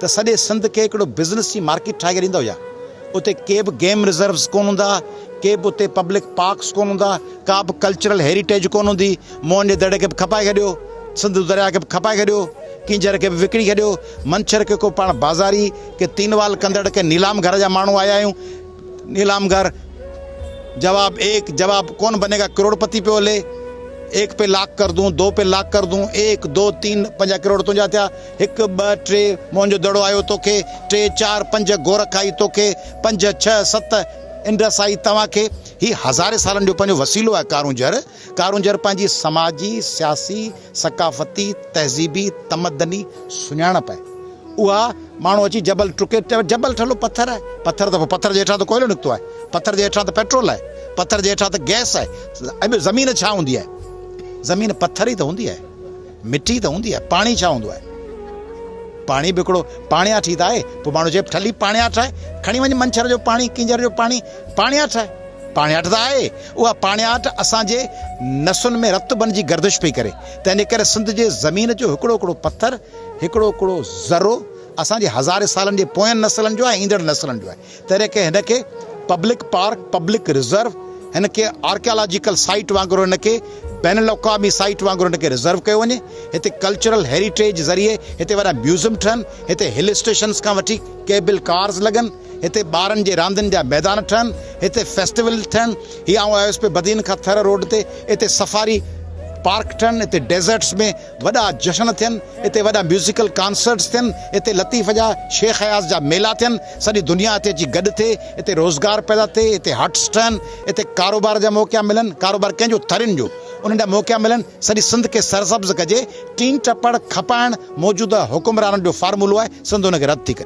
ته سڄي سنڌ کي هڪڙو بزنس جي مارڪيٽ ٺاهي ڪري ڏيندؤ يا اتي ڪي به گيم رزروز ڪونه هوندا، ڪي به اتي پبلڪ پارڪس ڪونه هوندا، ڪا به ڪلچرل هيريٽيج ڪونه هوندي، موهن جي دڙي کي به کپائي ڇڏيو، سنڌو درياء کي به کپائي ڇڏيو، ڪينجهر کي به وڪڻي ڇڏيو، منڇر کي ڪو پاڻ بازاري، ڪي تينوال ڪندڙ، ڪي نيلام گهر جا ماڻهو آيا آهيون، نيلام گهر جواب ايڪ جواب ڪون بني گا ڪروڙپتي پيو هلي ايڪ پي لاک ڪر دون دو پي لاک ڪر دون ايڪ دو تين پنجا ڪروڙ تنهنجا ٿيا هڪ ٻه ٽي موهن جو دڙو آيو توکي ٽي چار پنج گورک آئي توکي پنج ڇهه ست انڊس آئي توهان کي هي هزارين سالن جو پنهنجو وسيلو آهي ڪارونجهر ڪارونجهر پنهنجي سماجي سياسي ثقافتي تهذيبي تمدني سڃاڻپ آهي اها ماڻهو اچي جبل ٽڪي چوي جبل ٺلهو پٿر آهي، پٿر ته پوء پٿر جي هيٺان ته ڪوئلو نڪتو آهي، پٿر جي هيٺان ته پيٽرول آهي، پٿر جي هيٺان ته گئس آهي ۽ ٻيو زمين ڇا هوندي آهي؟ زمين پٿر ئي ته هوندي آهي، مٽي ته هوندي آهي، پاڻي ڇا هوندو آهي؟ پاڻي به هڪڙو پاڻياٺ ئي ته آهي، پوء ماڻهو چئي ٺلهي پاڻياٺ آهي، کڻي وڃ منڇر جو پاڻي، ڪينجهر جو پاڻي، پاڻياٺ آهي. پاڻياٺ ته آهي، اها پاڻياٺ اسان جي نسن ۾ رت بڻجي گردش پئي ڪري، تنهن جي ڪري سنڌ جي زمين جو هڪڙو هڪڙو پٿر، هڪڙو هڪڙو ذرو اسان جي هزارين سالن جي پوين نسلن جو آهي ۽ ايندڙ نسلن جو آهي، تنهن ڪري هن کي پبلڪ پارڪ، پبلڪ رزرو، هن کي آرڪيالاجيڪل سائيٽ وانگر هن کي بين الاقوامي سائيٽ وانگر هن کي رزرو ڪيو وڃي، هتي ڪلچرل هيريٽيج ذريعي هتي وڏا ميوزم ٺهن، هتي هل اسٽيشنز کان وٺي ڪيبل ڪارز لڳن، هتي ٻارن جي راندين جا ميدان ٺهن، هتي فيسٽيول ٿين، هي آئون آيس پئي بدين کان ٿر روڊ تي، اتي سفاري پارڪ ٺهن، اتي ڊيزرٽس ۾ وڏا جشن ٿين، اتي وڏا ميوزيڪل ڪانسرٽس ٿين، اتي لطيف جا، شيخ اياز جا ميلا ٿين، سڄي دنيا اتي اچي گڏ ٿئي، اتي روزگار پيدا ٿئي، اتي هٽس ٺهن، اتي ڪاروبار جا موقعا ملن، ڪاروبار ڪنهن جو؟ ٿرين جو، انهن جا موقعا ملن، سڄي سنڌ کي سرسبز ڪجي، ٽين ٽپڙ کپائڻ موجوده حڪمرانن جو فارمولو آهي، سنڌ ان کي رد ٿي ڪري.